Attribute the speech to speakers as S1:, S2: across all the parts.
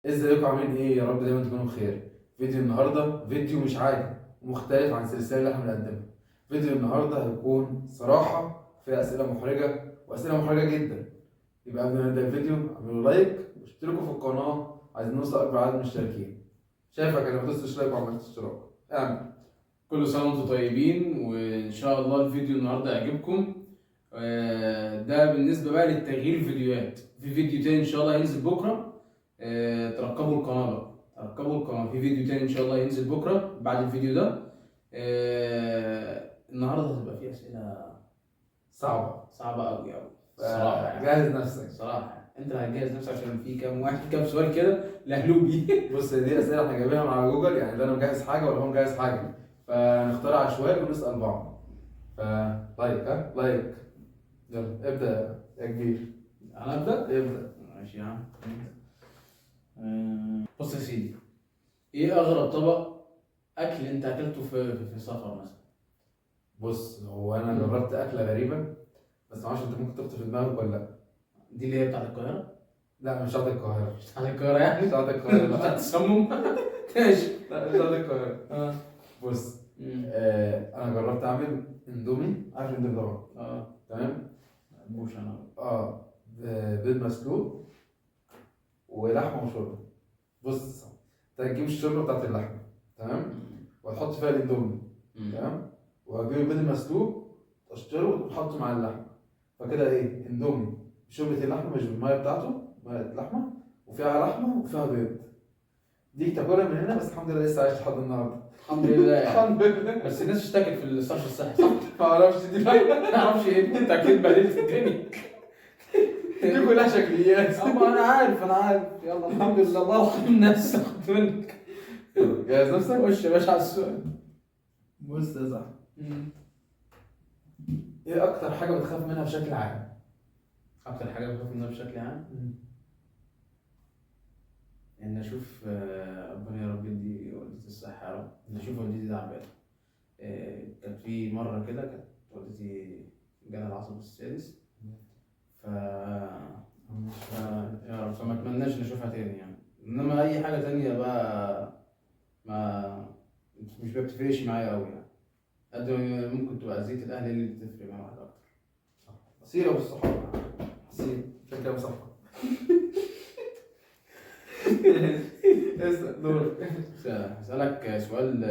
S1: ازيكم عاملين ايه؟ يا رب دايما تكونوا بخير. فيديو النهارده فيديو مش عادي ومختلف عن السلسلة اللي احنا بنقدمها. فيديو النهارده هيكون صراحة فيه اسئلة محرجه واسئلة محرجه جدا. يبقى قبل ما نبدا الفيديو اعملوا like واشتركوا في القناة، عايزين نوصل اكبر عدد من المشتركين. شايفك انا ما دوستش like وعملت اشتراك، اعمل.
S2: كل سنة وانتم طيبين، وإن شاء الله الفيديو النهاردة يعجبكم. ده بالنسبة بقى للتغيير الفيديوهات، في فيديو تاني إن شاء الله هينزل بكرة. ترقبوا القناة بقى، ترقبوا القناة، في فيديو تاني إن شاء الله هينزل بكرة بعد الفيديو ده. النهاردة هتبقى فيه أسئلة
S1: صعبة
S2: صعبة أوي أوي الصراحة يعني.
S1: جهز نفسك.
S2: الصراحة أنت اللي هتجهز نفسك، عشان في كام واحد كام سؤال كده لهلوبي.
S1: بص، دي اسئلة احنا جايبينها من على جوجل، يعني لا انا مجهز حاجة ولا هو مجهز حاجة، فنختار عشوائي ونسال بعض. ف like، ها like، يلا ابدا يا كبير.
S2: أنا أبدأ؟
S1: ابدا.
S2: ماشي يا عم. بص يا سيدي، ايه اغرب طبق اكل انت اكلته في سفر مثلا؟
S1: بص، هو انا جربت اكله غريبة، بس معرفش انت ممكن تخطر في دماغك ولا لا.
S2: دي اللي هي بتاعت القاهرة؟
S1: لا، مش بتاعت القاهرة.
S2: مش بتاعت القاهرة يعني؟
S1: مش بتاعت القاهرة، لا.
S2: بتاعت السموم. ماشي.
S1: لا، مش بتاعت القاهره.
S2: اه.
S1: بص، انا جربت اعمل اندومي، عارف الاندومي طبعا؟
S2: اه.
S1: تمام.
S2: بوش انا.
S1: اه، بيض مسلوق ولحمه وشوربه. بص، انت هتجيب الشوربة بتاعت اللحمة، تمام، وهتحط فيها الاندومي، تمام، وهتجيب البيض المسلوق تقشره وتحطه مع اللحمة. فكده ايه؟ اندومي بشوربه اللحمة، مش بالمية بتاعته، مية اللحمة، وفيها لحمه وفيها بيض. دي تاكلها من هنا، بس الحمد لله لسه عايش لحد النهارده.
S2: الحمد لله يعني.
S1: الحمد لله.
S2: بس الناس اشتكت في الصرف الصحي، صح؟
S1: ما اعرفش دي.
S2: ما اعرفش ايه، انت اكيد بهدلت الدنيا.
S1: دي كلها شكليات.
S2: اما انا عارف، انا عارف. يلا الحمد لله، الله يرحم الناس تاخد منك.
S1: جهز نفسك.
S2: خش يا باشا على السؤال.
S1: بص يا صاحبي، ايه اكتر حاجة بتخاف منها بشكل عام؟
S2: اكتر حاجة بخاف منها بشكل عام ان اشوف، ربنا يا رب يدي والدتي الصحة يا رب، ان اشوف والدتي تعبانة. كانت في مرة كده، كانت والدتي جالها العصب السادس، ف يا رب، فما اتمناش نشوفها تاني يعني. انما اي حاجة تانية بقى ما مش بتفرقش معايا قوي يعني، قد ما ممكن تبقى اذيه الاهل اللي بتفرق مع واحد اكتر.
S1: سيره والصحاب، سيره عشان كده مصحف. اسال دورك.
S2: هسألك سؤال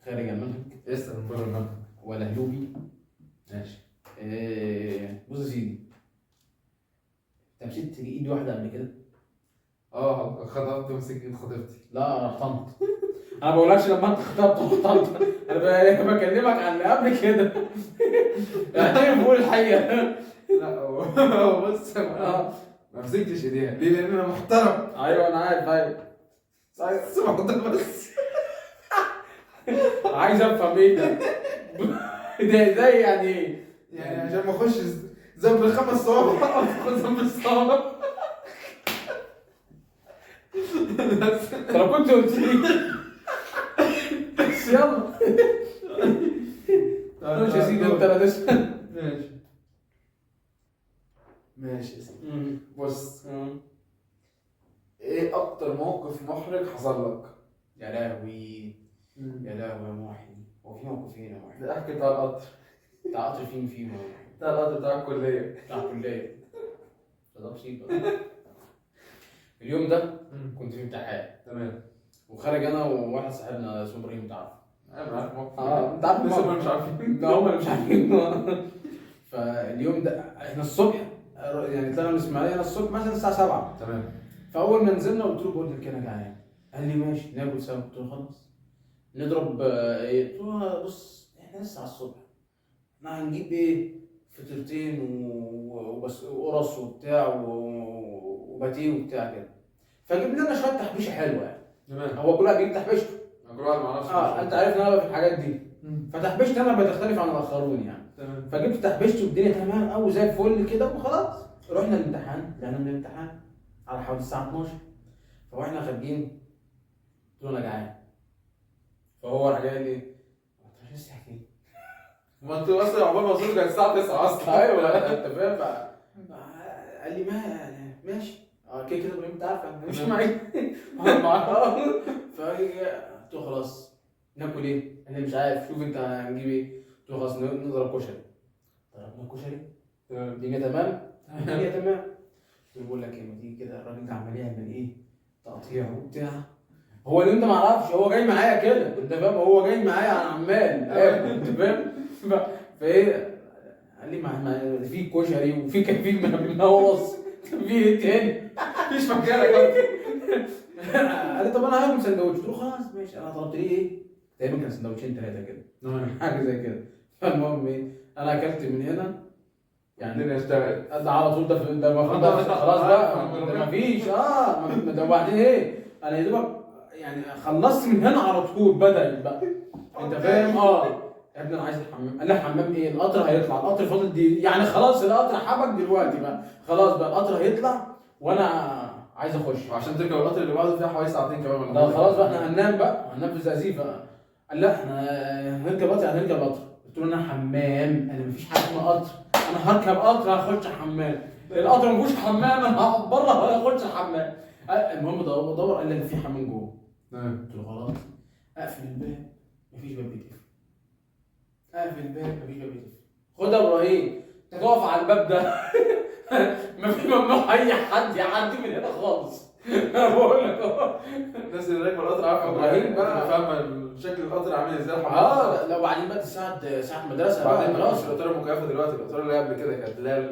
S2: خارج المنهج.
S1: اسال من بره المنهج.
S2: ولا هلوبي.
S1: ماشي.
S2: بص يا سيدي، انت مسكت ايد واحدة قبل كده؟
S1: اه، خطبت ومسكت ايد خطيبتي.
S2: لا، انا خطبت. انا ما بقولكش لما انت خطبت وخطبت، انا بكلمك عن اللي قبل كده. اعترف وقول الحقيقة.
S1: لا، هو بص، ما مسكتش ايديها ليه؟ لان انا محترم.
S2: ايوه انا عارف. ايوه
S1: بس محترم بس.
S2: عايز افهم ايه ده؟ ده ازاي يعني ايه؟
S1: يعني عشان ما اخش ذنب الخمس صوابع او تاخد ذنب الصوابع.
S2: بس لو كنت قلت لي بس. يلا خش يا سيدي، انت لا تسال.
S1: ماشي ماشي يا سيدي. بص، ايه اكتر موقف محرج حصل لك؟
S2: يا لهوي يا لهوي يا محي، هو في موقفين يا محي.
S1: ده احكي بتاع القطر.
S2: بتاع قطر فين فيهم يا محي؟
S1: بتاع القطر بتاع الكلية.
S2: بتاع الكلية ده مصيبة. اليوم ده كنت في امتحان.
S1: تمام.
S2: وخارج انا وواحد صاحبنا اسمه ابراهيم، تعرف؟
S1: انا عارف موقف.
S2: انت عارف
S1: لسه
S2: الموقف.
S1: مش عارفين.
S2: لا، هم اللي مش عارفين. فاليوم ده احنا الصبح يعني طلعنا من الاسماعيلية، انا الصبح مثلا الساعة 7.
S1: تمام.
S2: فاول ما نزلنا قلت له بقول لك انا جعان. قال لي ماشي ناكل سوا. قلت له خلاص نضرب ايه؟ قلت له بص احنا لسه على الصبح، احنا هنجيب ايه؟ فطيرتين وبس وقرص وبتاع وباتيه وبتاع كده. فجبنا لنا شوية تحبيشه حلوة يعني.
S1: تمام.
S2: هو كل واحد بيجيب تحبيشته.
S1: كل واحد مع نفسه.
S2: انت عارف ان انا في الحاجات دي، فتحبيشتي انا بتختلف عن الاخرون يعني.
S1: تمام.
S2: فجبت تحبيشتي والدنيا تمام قوي زي الفل كده وخلاص. رحنا الامتحان، طلعنا من الامتحان على حوالي الساعة 12. فواحنا خارجين قلت له انا جعان. فهو راح جاي لي انت مش لسه فين؟
S1: ما انتوا اصلا عقبال ما وصلتوا كانت الساعة 9 اصلا.
S2: ايوه انت فاهم. قال لي ما ماشي. كده كده ابراهيم انت عارف انا مش معايا معاه. فقلت له خلاص ناكل ايه؟ انا مش عارف، شوف انت هنجيب ايه؟ قلت له خلاص نضرب كشري. ضربنا كشري، الدنيا تمام، الدنيا تمام. قلت له بقول لك ايه، ما تيجي كده الراجل ده عمال يعمل ايه؟ تقطيع وبتاع. هو اللي انت ما اعرفش هو جاي معايا كده، انت فاهم؟ هو جاي معايا انا عمال اكل، انت فاهم؟ فايه قال لي ما في كشري وفي كان في منوص، في ايه تاني؟
S1: مفيش مكانك انت.
S2: قال لي طب انا هاكل سندوتش. قلت له خلاص ماشي. انا طلبت لي ايه؟ تقريبا كان سندوتشين ثلاثة كده، حاجة زي كده. فالمهم ايه، انا اكلت من هنا يعني
S1: الدنيا اشتغلت
S2: ده على طول، ده المفروض بقى خلاص بقى، ده مفيش ده. وبعدين ايه، انا يا دوبك يعني خلصت من هنا على طول، بدأت بقى انت فاهم؟ يا ابني انا عايز الحمام. قال لي حمام ايه؟ القطر هيطلع، القطر فاضل دي يعني خلاص، القطر حبك دلوقتي بقى، خلاص بقى القطر هيطلع وانا عايز اخش.
S1: وعشان تركب القطر اللي بعده فيها حوالي ساعتين كمان ولا
S2: لا
S1: حاجة.
S2: خلاص بقى احنا هننام بقى، هننام في الزقازيق. قال لا احنا هنركب قطر، هنركب قطر. قلت له انا حمام، انا مفيش حاجة اسمها قطر، انا هركب قطر هخش حمام، القطر ما فيهوش حمام، انا هقعد بره هخش الحمام. المهم دور قال لي في حمام جوه. قلت له خلاص اقفل الباب، مفيش باب بيتقفل. اقفل الباب، مفيش باب بيتقفل. خد يا ابراهيم انت تقف على الباب ده، مفيش، ممنوع اي حد يعدي من هنا خالص. انا بقول لك اهو
S1: الناس اللي راكبه القطر عارفه
S2: ابراهيم بقى
S1: فاهمه شكل القطر عامل ازاي. الحمام
S2: لا وبعدين بقى ساعة مدرسه
S1: بعدين مش القطار المكيفه دلوقتي، القطار اللي قبل كده كانت اللي هي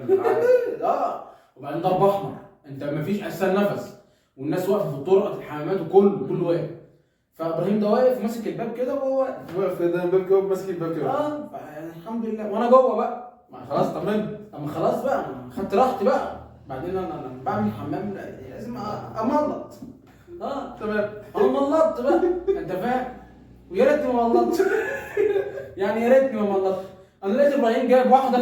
S2: وبعدين ضرب احمر، انت مفيش اساسا نفس، والناس واقفة في الطرقه الحمامات وكله كله واقف. فابراهيم ده واقف ماسك الباب كده، وهو
S1: واقف كده الباب كده ماسك الباب كده.
S2: الحمد لله. وانا جوه بقى
S1: خلاص طمنت،
S2: اما خلاص بقى خدت راحتي بقى. بعدين انا بعمل حمام لازم املط.
S1: تمام،
S2: انا ملطت بقى انت فاهم، ويا ريتني ما ملطت. يعني يا ريتني ما ملطت. انا لقيت ابراهيم جايب واحدة.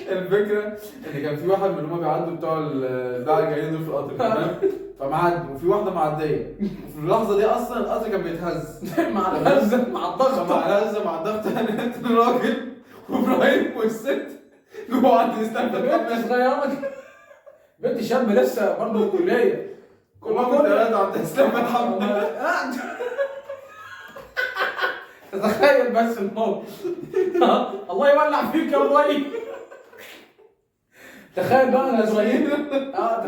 S1: الفكرة ان كان في واحد من اللي هم بيعدوا بتوع الباعة الجايين دول في القطر، تمام؟ فمعدي وفي واحدة معدية، وفي اللحظة دي اصلا القطر كان بيتهز
S2: مع الهزة مع الضغط،
S1: مع الهزة مع الضغط. انا الراجل وابراهيم والست جوه عند اسلام.
S2: بنت صغيرة، بنت شاب لسه برضه في الكلية،
S1: كلهم ثلاثة عند اسلام الحمد.
S2: تخيل بس الموقف. الله يولع فيك يا ابراهيم. تخيل بقى ان ابراهيم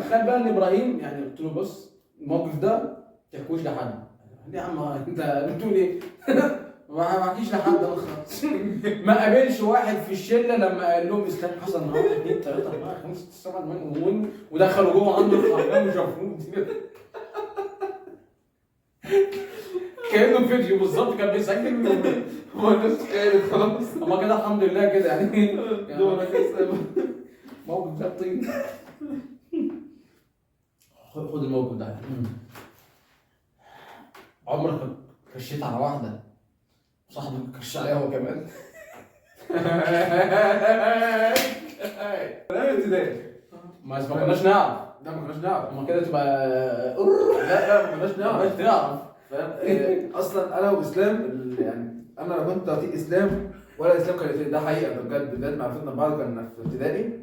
S2: تخيل بقى ان ابراهيم يعني قلت له بص الموقف ده ما تحكوش لحد. يا عم انت بتقول ايه؟ ما بحكيش لحد انا خالص. ما قابلش واحد في الشلة لما قال لهم اسلام حصل النهارده 2 3 4 5 6 7 8 ودخلوا جوه عنده الحمام وشافوه كانه فيديو بالظبط كان بيسجل.
S1: هو الناس تخيلت خلاص.
S2: اما كده الحمد لله كده يعني
S1: دورك
S2: موقف ده طين. خد الموقف ده. عمرك كشيت على واحدة صاحبك كش عليها هو كمان؟
S1: لا ابتدائي
S2: ما كناش نعرف.
S1: لا ما كناش نعرف.
S2: ما كده تبقى
S1: لا ما كناش نعرف.
S2: نعرف
S1: فاهم؟ اصلا انا واسلام يعني انا لو كنت اطيق اسلام ولا اسلام كان يطيق، ده حقيقة بجد بجد. معرفتنا ببعض كنا في ابتدائي،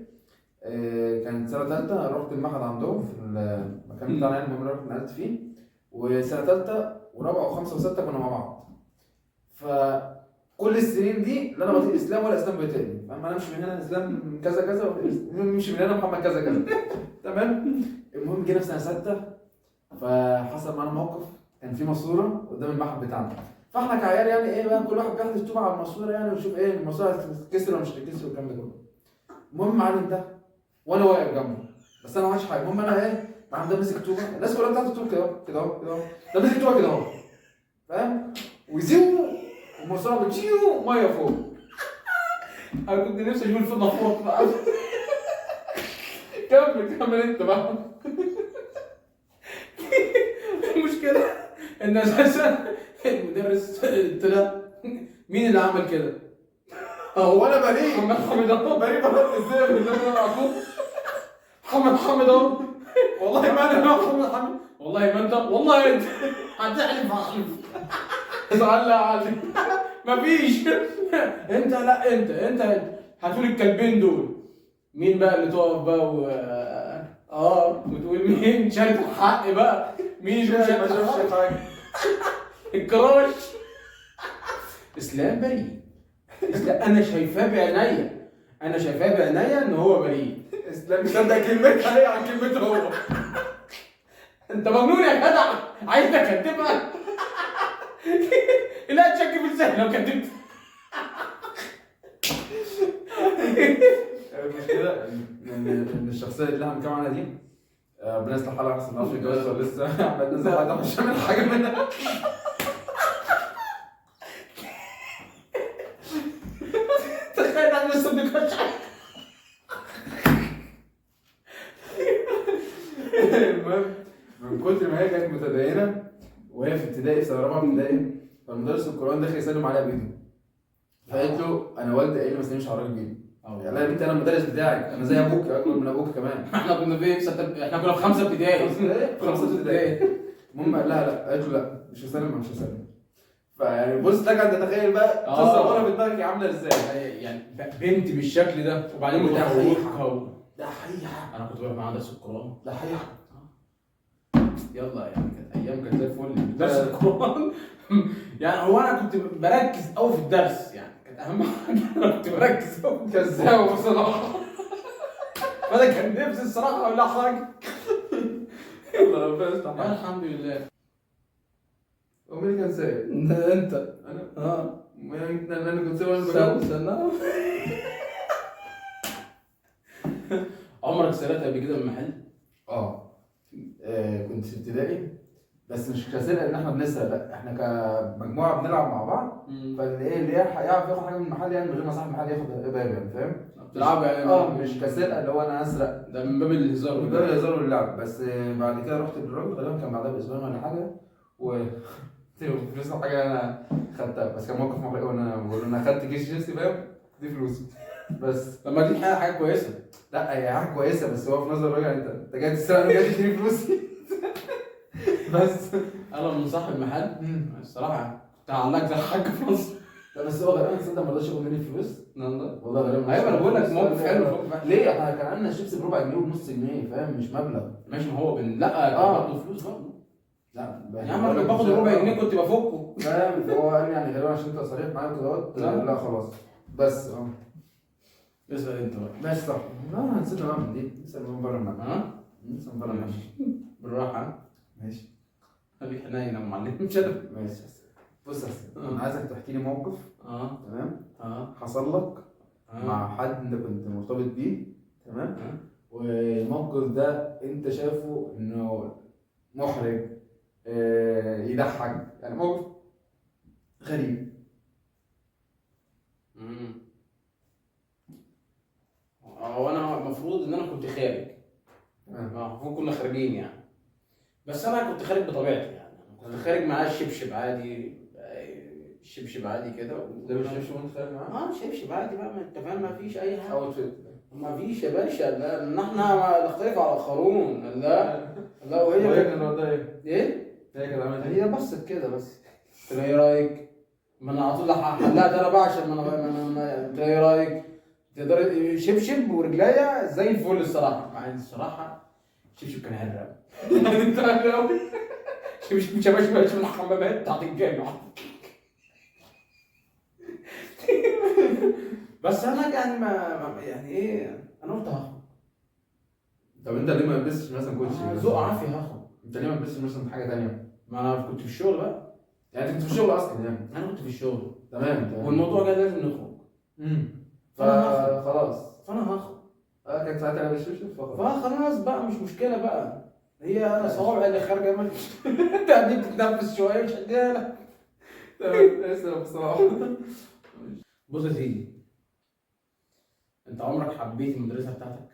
S1: كان سنة ثالثة رحت المعهد عندهم في المكان بتاعنا يعني، المهم رحت نقلت فيه. وسنة ثالثة ورابعه وخمسة وستة كنا مع بعض. فكل السنين دي لا انا بطيق اسلام ولا اسلام بيطيقني، فاهم؟ انا امشي من هنا اسلام كذا كذا، نمشي من هنا محمد كذا كذا، تمام؟ المهم جينا في سنة ستة فحصل معانا موقف. كان في ماسوره قدام المعهد بتاعنا، فاحنا كعيال يعني ايه بقى كل واحد بيحدف طوبة على الماسورة يعني، ونشوف ايه الماسورة هتتكسر ولا مش هتتكسر والكلام ده كله. المهم معلم ده وانا واقف جنبه، بس انا ما عملتش حاجة. المهم انا ايه معلم ده مسك طوبة، الناس كلها بتاعت الطوب كده كده كده، ده مسك طوبة كده اهو، فاهم؟ ويزيو والماسوره بتشيو مية فوق.
S2: انا كنت نفسي اشوف الفضة فوق بقى.
S1: كمل كمل انت بقى.
S2: المشكلة ان اساسا المدرس طلع مين اللي عمل كده؟
S1: هو انا بريء.
S2: محمد حامد اهو.
S1: بريء بره ازاي من اللي انا عارفه؟
S2: محمد حامد اهو.
S1: والله ما انا
S2: محمد حامد، والله ما انت، والله انت هتحلف هحلف.
S1: ازعل علي.
S2: مفيش. انت لا انت انت هاتوا لي الكلبين دول. مين بقى اللي تقف بقى و وتقول مين شارك الحق بقى؟ مين اللي شارك الحق؟ الكراش اسلام بريء. اسلام انا شايفاه بعينيا، انا شايفاه بعينيا ان هو بريء.
S1: اسلام مصدق كلمتها هي عن كلمته هو.
S2: انت مجنون يا جدع، عايز اكدبها؟ لا تشك في لساني لو كدبت.
S1: المشكلة ان الشخصية اللي احنا بنتكلم عنها دي ربنا يصلح حالها احسن، ما اعرفش اتجوز ولا لسه، عمال ننزل بعد مش عامل حاجة منها.
S2: تخيل احنا لسه بنتكلم.
S1: المهم من كتر ما هي كانت متدينه وهي في ابتدائي، في سنة رابعه ابتدائي، فالمدرس القران دخل يسلم عليها بايده، فقالت له انا والدي قايل لي ما تسلمش على الراجل بايده. قال لها يا بنتي انا المدرس بتاعك، انا زي ابوك، اكبر من ابوك كمان.
S2: احنا كنا في احنا كنا في 5 ابتدائي.
S1: 5 ابتدائي. المهم قال لها لا، قالت له لا مش هسلم مش هسلم. فيعني بص لك انت تخيل بقى تصورها في دماغك عامله ازاي
S2: يعني بنت بالشكل ده وبعدين متفوقه
S1: دحيحه.
S2: انا كنت بروح معاها درس القران
S1: دحيحه.
S2: يلا يعني كانت ايام كانت زي الفل درس القران. يعني هو انا كنت بركز قوي في الدرس، يعني كانت اهم حاجة انا كنت بركز قوي. كذاب بصراحة. فانا كان نفسي الصراحة ولا حاجة.
S1: يلا ربنا يستر.
S2: الحمد لله.
S1: هو مين كان سايق؟
S2: انت.
S1: انا؟ انا كنت سايق وانا بجاوب.
S2: استنى. عمرك سرقت قبل كده من محل؟
S1: كنت في ابتدائي، بس مش كسرقه ان احنا بنسرق، لا احنا كمجموعة بنلعب مع بعض. فاللي ايه اللي يعرف ياخد حاجة من المحل يعني من غير ما صاحب المحل ياخد باله يعني، فاهم؟
S2: بتلعبوا يعني
S1: مش كسرقه اللي هو انا هسرق،
S2: ده من باب الهزار،
S1: من باب الهزار واللعب. بس بعد كده رحت للراجل غالبا كان بعدها باسبوعين ولا حاجة، و فلوس حاجة انا خدتها، بس كان موقف محرج وانا بقول انا خدت كيس شيبسي فاهم، دي فلوسي بس.
S2: لما دي حاجة كويسة.
S1: لا هي حاجة كويسة، بس هو في نظر الراجل انت جاي تسرقني وجاي تديني فلوسي. بس
S2: انا من صاحب المحل الصراحة كنت هعلقك زي الحاج في مصر.
S1: لا بس هو غالبا تصدق ما رضاش ياخد مني فلوس. والله غالبا.
S2: ايوه انا بقول لك موقف حلو.
S1: ليه؟ احنا كان عندنا شيبسي بربع جنيه وبنص جنيه فاهم، مش مبلغ.
S2: ماشي ما هو لا برضه فلوس برضه.
S1: لا
S2: يا عم انا كنت باخد ربع جنيه كنت بفكه
S1: فاهم. هو قال يعني غالبا عشان انت صريح معايا وكده. لا خلاص بس
S2: اسال انت بقى.
S1: ماشي صح. لا نسيت من دي، نسال من بره الملعب. نسال من بره الملعب
S2: بالراحة.
S1: ماشي
S2: خليك حنين يا معلم. مش انا.
S1: ماشي. بص يا سيدي، انا عايزك تحكي لي موقف. تمام. حصل لك مع حد انت كنت مرتبط بيه. تمام. والموقف ده انت شايفه انه محرج، يضحك، يعني موقف غريب.
S2: هو انا المفروض ان انا كنت خارج. المفروض كنا خارجين يعني، بس انا كنت خارج بطبيعتي يعني. كنت خارج معاه الشبشب عادي، الشبشب عادي كده.
S1: ده مش شبشب وانت خارج معاه؟
S2: شبشب عادي بقى، ما انت فاهم، ما فيش اي حاجة.
S1: outfit
S2: ما فيش يا باشا. لا ان احنا نختلف على الاخرون. لا لا. وهي
S1: كان ردها ايه؟
S2: ايه؟
S1: هي كانت عملت ايه؟
S2: هي بصت كده بس. قلت لها ايه رايك؟ ما انا على طول هحلها ده انا بقى عشان ما انا قلت لها ايه رايك؟ تقدر شبشب ورجليا زي الفل الصراحة. مع ان الصراحة شبشب كان هرب. انت قوي. شبشب شباشب من الحمامات بتاعت الجامعة. بس انا يعني ما يعني ايه، انا قلت هخرج.
S1: طب انت ليه ما لبستش مثلا كوتشي؟
S2: ذوق عافية هخرج.
S1: انت ليه ما لبستش مثلا حاجة ثانية؟
S2: ما انا كنت في الشغل بقى.
S1: يعني انت كنت في الشغل اصلا يعني؟
S2: انا كنت في الشغل.
S1: تمام.
S2: والموضوع جاي لازم نخرج.
S1: فخلاص
S2: فانا هخرج.
S1: كانت ساعتها لابس شبشب
S2: فخلاص بقى مش مشكلة بقى. هي صوابع اللي خارجه من انت قاعدين تتنفس شوية مش قادرة.
S1: تمام. اسلم بصراحة.
S2: بص يا سيدي، انت عمرك حبيت المدرسة بتاعتك؟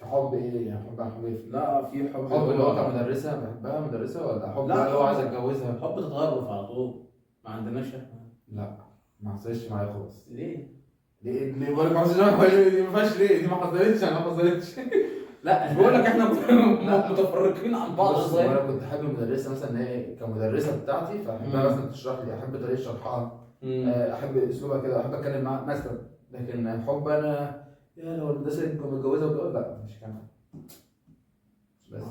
S1: حب ايه يعني؟ حب ايه؟
S2: لا في حب
S1: حب اللي هو كمدرسه بحبها مدرسه، ولا حب اللي هو عايز اتجوزها؟
S2: حب تتغرف على طول. ما عندناش احنا.
S1: لا ما حصلتش معايا خالص.
S2: ليه؟
S1: ليه بقول لك ما حصلتش معايا؟ دي ما فيهاش ليه، دي ما حصلتش. انا ما حصلتش.
S2: لا مش بقول لك احنا متفرقين عن بعض.
S1: ازاي؟ انا كنت حابب المدرسة مثلا هي كمدرسه بتاعتي، فاحبها مثلا تشرح لي، احب طريقه شرحها، احب اسلوبها كده، احب اتكلم معاها مثلا. لكن حب انا يا لو المدرسة متجوزة وكده، لا مش كمان. بس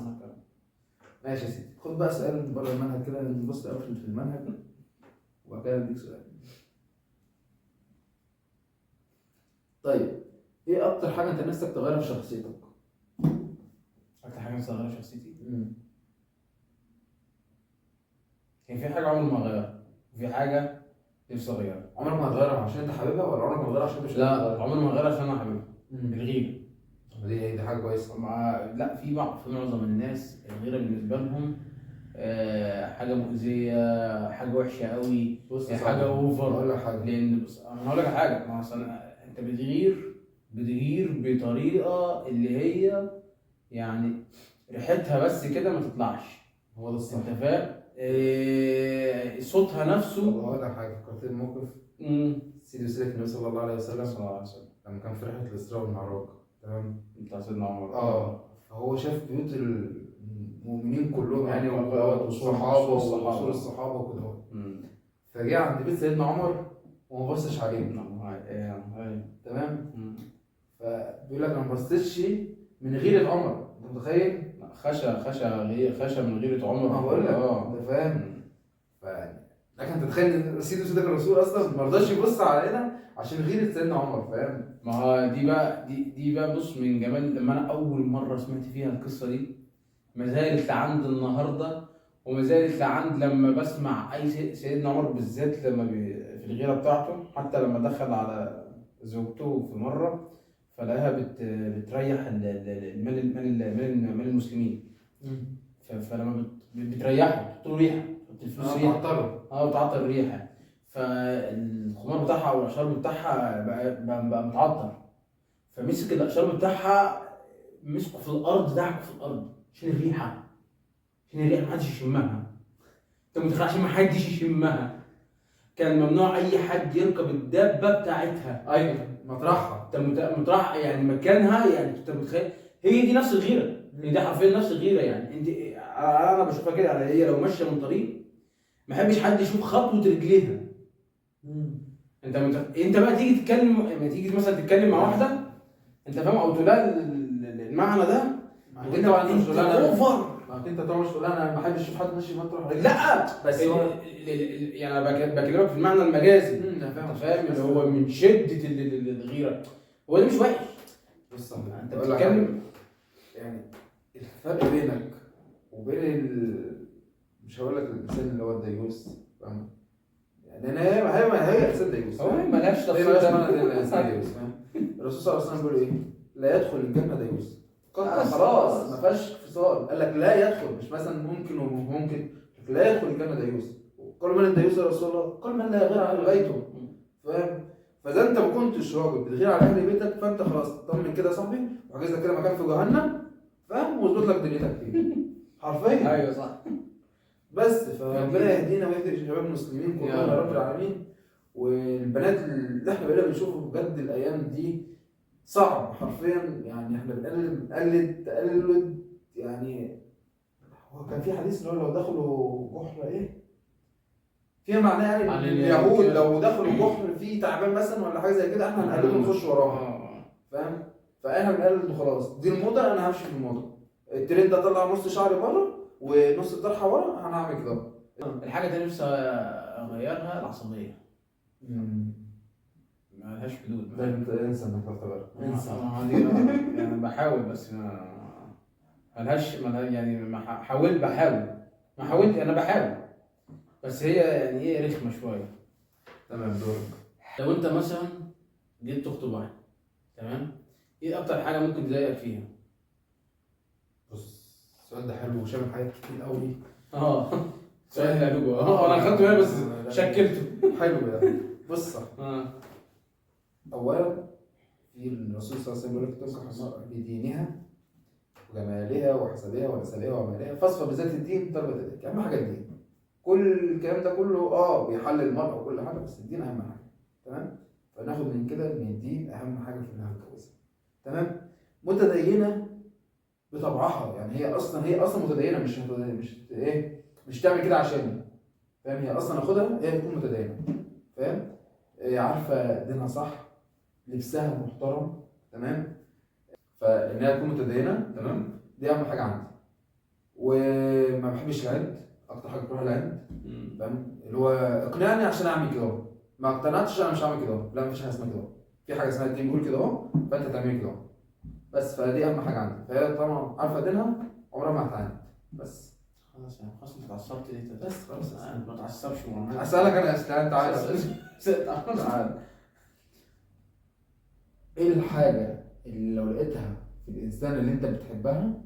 S1: ماشي يا سيدي، خد بقى سؤال من بره المنهج كده، نبص الاول في المنهج وبعد كده نديك سؤال. طيب ايه اكتر حاجة انت نفسك تغيرها في شخصيتك؟
S2: اكتر حاجة نفسي اغيرها في شخصيتي؟ كان في حاجة عمري ما اغيرها، وفي حاجة نفسي اغيرها.
S1: عمرك ما هتغيرها عشان انت حاببها، ولا عمرك ما هتغيرها عشان مش؟
S2: لا عمري ما هغيرها عشان انا حاببها. الغيرة.
S1: دي حاجة كويسة.
S2: لا في معظم الناس الغيرة بالنسبة لهم حاجة مؤذية، حاجة وحشة قوي، حاجة over.
S1: هقول لك حاجة،
S2: لان بص انا هقول لك حاجة، ما اصل انت بتغير بطريقة اللي هي يعني ريحتها بس كده ما تطلعش.
S1: هو ده الصح،
S2: انت فاهم؟ صوتها نفسه.
S1: طب هقول لك حاجة، فكرتني بموقف سيدي وسيدك النبي صلى الله عليه وسلم لما كان في رحله الاسراء والمعراج، تمام؟
S2: بتاع سيدنا عمر.
S1: فهو شاف بيوت المؤمنين كلهم يعني، والصحابة وقصور الصحابة وكده، فجاء عند بيت سيدنا عمر وما بصش عليه. تمام؟ فبيقول لك انا ما بصيتش من غيرة عمر، انت متخيل؟
S2: خشى من غيرة عمر.
S1: ما بقول لك انت فاهم؟ لكن انت تتخيل ان سيدي وسيدك الرسول اصلا ما رضاش يبص علينا عشان غيرة سيدنا عمر، فاهم؟
S2: ما هو دي بقى بص، من جمال لما انا اول مرة سمعت فيها القصة دي ما زالت لعند النهارده، وما زالت لعند لما بسمع اي سيدنا عمر بالذات لما في الغيرة بتاعته، حتى لما دخل على زوجته في مرة فلقاها بتريح المال مال المسلمين، فلما بتريحه تحط له ريحه، تحط الفلوس ريحه، بتعطر الريحة، فالخمار بتاعها او الاشرب بتاعها بقى متعطر، فمسك الاشرب بتاعها مسكه في الارض، دعكه في الارض عشان الريحة، محدش يشمها. انت متخيل؟ عشان محدش يشمها كان ممنوع اي حد يركب الدابة بتاعتها.
S1: ايوه مطرحها،
S2: انت مطرح يعني مكانها، يعني انت متخيل؟ هي دي نفس الغيرة، هي دي حرفيا نفس الغيرة. يعني انت انا بشوفها كده، يعني هي لو ماشية من طريق ما احبش حد يشوف خطوة رجليها. انت بقى تيجي تتكلم، لما تيجي مثلا تتكلم مع واحدة انت فاهم، او تقول لها المعنى ده،
S1: انت
S2: over،
S1: انت طبعا شغلانة انا ما بحبش اشوف حد ماشي مطرح رجلي.
S2: لا بس هو يعني انا بكلمك في المعنى المجازي،
S1: انت
S2: فاهم؟ اللي هو من شده الغيرة. هو ده مش وحش.
S1: بص
S2: انت بتتكلم
S1: يعني الفرق بينك وبين مش هقول لك الانسان اللي هو الديوس، فاهم؟ يعني انا هي انسان ديوس،
S2: هو مالهاش تفسير،
S1: مالهاش معنى الانسان ديوس، فاهم؟ الرسول صلى الله عليه وسلم بيقول ايه؟ لا يدخل الجنة ديوس. خلاص ما فيهاش فصال، قال لك لا يدخل، مش مثلا ممكن وممكن، لا يدخل الجنة ديوس. قالوا من الديوس يا رسول الله؟ قال من لا يغير على بيته، فاهم؟ فاذا انت ما كنتش راجل بتغير على اهل بيتك فانت خلاص طمن كده يا صاحبي، وحجز لك كده مكان في جهنم، فاهم؟ واظبط لك دنيتك فيه حرفيا.
S2: ايوه صح.
S1: بس فربنا يهدينا ويهدي شباب المسلمين كلهم يا رب العالمين. والبنات اللي احنا بقينا بنشوفه بجد الايام دي صعب حرفيا، يعني احنا بنقلد تقلد. يعني هو كان في حديث اللي هو لو دخلوا جحر ايه فيها معناه، يعني ان اليهود لو دخلوا جحر فيه تعبان مثلا ولا حاجة زي كده احنا هنقلده ونخش وراهم، فاهم؟ فاحنا بنقلد وخلاص، دي الموضة، انا همشي في الموضة، الترند ده طلع نص شعري بره ونص الطرحة ورا، انا هعمل كده.
S2: الحاجة اللي نفسي اغيرها العصبية، ما لهاش حدود.
S1: ده انت انسى انك تعتبر
S2: انسى يعني بحاول، بس ما ملهاش يعني ما حاول بحاول ما حاولت انا بحاول، بس هي يعني ايه رخمة شوية.
S1: تمام دورك.
S2: لو انت مثلا جيت تخطب واحدة، تمام، ايه اكتر حاجة ممكن تضايقك فيها؟
S1: بص السؤال ده حلو وشامل حاجات كتير قوي.
S2: سؤال حلو. انا خدت بالي بس شكلته.
S1: حلو ده. بص اولا في الرسول صلى الله عليه وسلم بيقول لك تنكح المرأة بدينها وجمالها وحسبها ونسبها ومالها، فاصفى بذات الدين تربت يديك. اهم حاجة الدين، كل الكلام ده كله بيحلل المرأة وكل حاجة، بس الدين اهم حاجة، تمام؟ فناخد من كده ان الدين اهم حاجة في انها تتجوزها، تمام؟ متدينه بطبعها، يعني هي اصلا متدينه، مش ايه، مش تعمل كده عشان، فاهم؟ هي اصلا اخدها هي بتكون متدينه، فاهم؟ عارفه دينها صح، لبسها محترم، تمام؟ فانها تكون متدينه، تمام؟ دي اهم حاجة عندي. وما بحبش العند، اكتر حاجة بكرهها العند، تمام؟ اللي هو اقنعني عشان اعمل كده اهو، ما اقتنعتش انا مش هعمل كده اهو، لا مفيش حاجة اسمها كده اهو، في حاجة اسمها الدين بيقول كده اهو، فانت تعمل كده اهو بس. فدي اهم حاجة عندي. فهي طبعا عارفه دينها، عمرها ما هتعاند. بس
S2: خلاص يعني، خلاص انت اتعصبت ليه؟
S1: بس خلاص
S2: ما اتعصبش.
S1: اسالك انا يا اسلام، تعالى تعالى، ايه الحاجة اللي لو لقيتها في الانسان اللي انت بتحبها،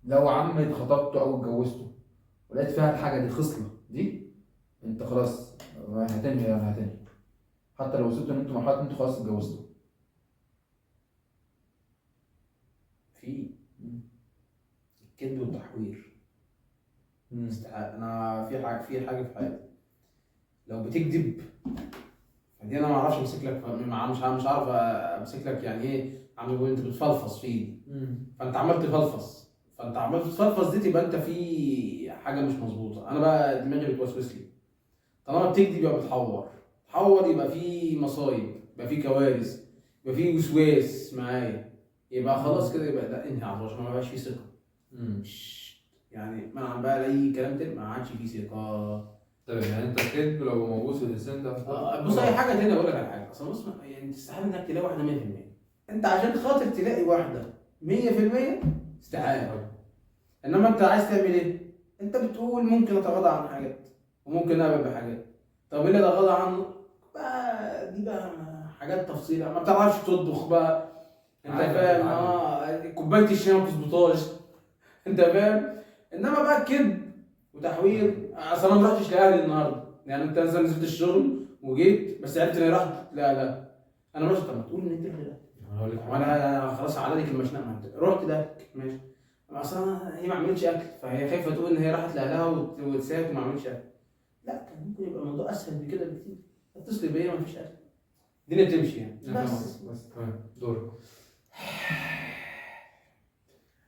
S1: لو عم خطبته او اتجوزته ولقيت فيها الحاجة دي، خصلة دي، انت خلاص هتنهي يعني هتنهي، حتى لو وصلتوا ان انتوا مرحلة انتوا خلاص اتجوزتوا؟
S2: في الكذب والتحوير. انا في حاجة في حياتي لو بتكذب فدي انا ما اعرفش امسك لك، مش عارف امسك لك يعني ايه، عم بيقول انت بتفلفص فيه، فانت عمال تفلفص، فانت عمال تفلفص دي تبقى انت في حاجة مش مظبوطة. انا بقى دماغي بتوسوس لي، طالما بتكذب يبقى بتحور، تحور يبقى في مصايب، يبقى في كوارث، يبقى في وسواس معايا، يبقى خلاص كده، يبقى ده انهي على طول عشان ما بقاش في ثقة. يعني ما بقى اي كلام تاني، ما عادش فيه ثقة.
S1: طب يعني انت الكذب لو موجود في الانسان ده،
S2: بص اي حاجة تانية اقول لك على حاجة، اصل بص يعني استحالة انك تلاقي واحدة 100%. انت عشان خاطر تلاقي واحدة 100% استحالة. انما انت عايز تعمل ايه؟ انت بتقول ممكن اتغاضى عن حاجات وممكن اقبل بحاجات. طب ايه اللي اتغاضى عنه؟ بقى دي بقى حاجات تفصيله، ما بتعرفش تطبخ بقى، انت فاهم؟ كوباية الشاي ما بتظبطهاش، انت فاهم؟ انما بقى كذب وتحوير. اصل انا ما رحتش لاهلي النهارده، يعني انت مثلا نزلت الشغل وجيت بس عرفت اني رحت، لا انا مش. طب ما تقول ان انت رحت لاهلك، وانا خلاص على ديك المشنقه، ما انت رحت لاهلك ماشي. اصل هي ما عملتش اكل، فهي خايفة تقول ان هي راحت لاهلها وتساعد وما عملتش اكل. لا كان ممكن يبقى الموضوع اسهل بكده بكتير، اتصلي بيا ما فيش اكل، الدنيا بتمشي يعني.
S1: بس تمام. دورك.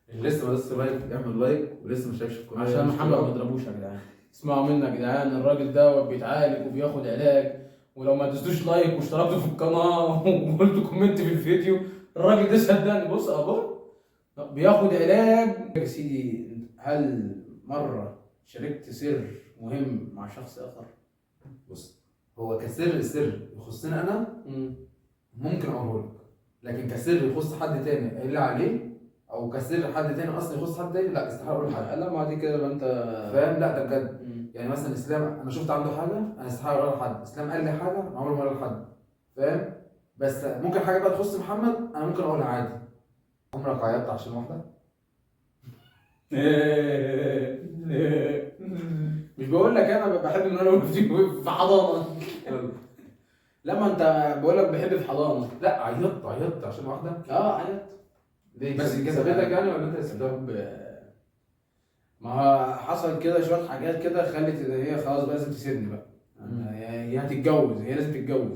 S1: اللي لسه ما دوسش like اعمل like، ولسه ما شاركش في القناة
S2: عشان محمد ما يضربوش يا جدعان. اسمعوا منا يا جدعان، الراجل ده بيتعالج وبياخد علاج، ولو ما دوستوش like واشتركتوا في القناة وقلتوا comment في الفيديو، الراجل ده صدقني بص اهو بياخد علاج. يا سيدي، هل مرة شاركت سر مهم مع شخص اخر؟
S1: بص، هو كسر سر يخصني انا ممكن اقوله لك، لكن كسر يخص حد تاني قايل لي عليه، او كسر حد تاني اصلا يخص حد تاني، لا استحالة اقول لحد.
S2: لا ما دي كده يبقى انت
S1: فاهم. لا ده بجد. يعني مثلا اسلام انا شفت عنده حاجة، انا استحالة اقولها لحد. اسلام قال لي حاجة، انا عمري ما اقولها لحد، فاهم؟ بس ممكن حاجة بقى تخص محمد انا ممكن اقولها عادي. عمرك عيطت عشان واحدة؟
S2: مش بقول لك انا بحب ان انا في حضانة. لا ما انت بقول لك بحب في حضانة.
S1: لا عيطت عشان واحدة؟
S2: عيطت.
S1: ليه؟ بس سابتك يعني ولا انت سبتها؟
S2: ما حصل كده شوية حاجات كده خلت ان هي خلاص بقى لازم تسيبني بقى. هي هتتجوز، هي لازم تتجوز.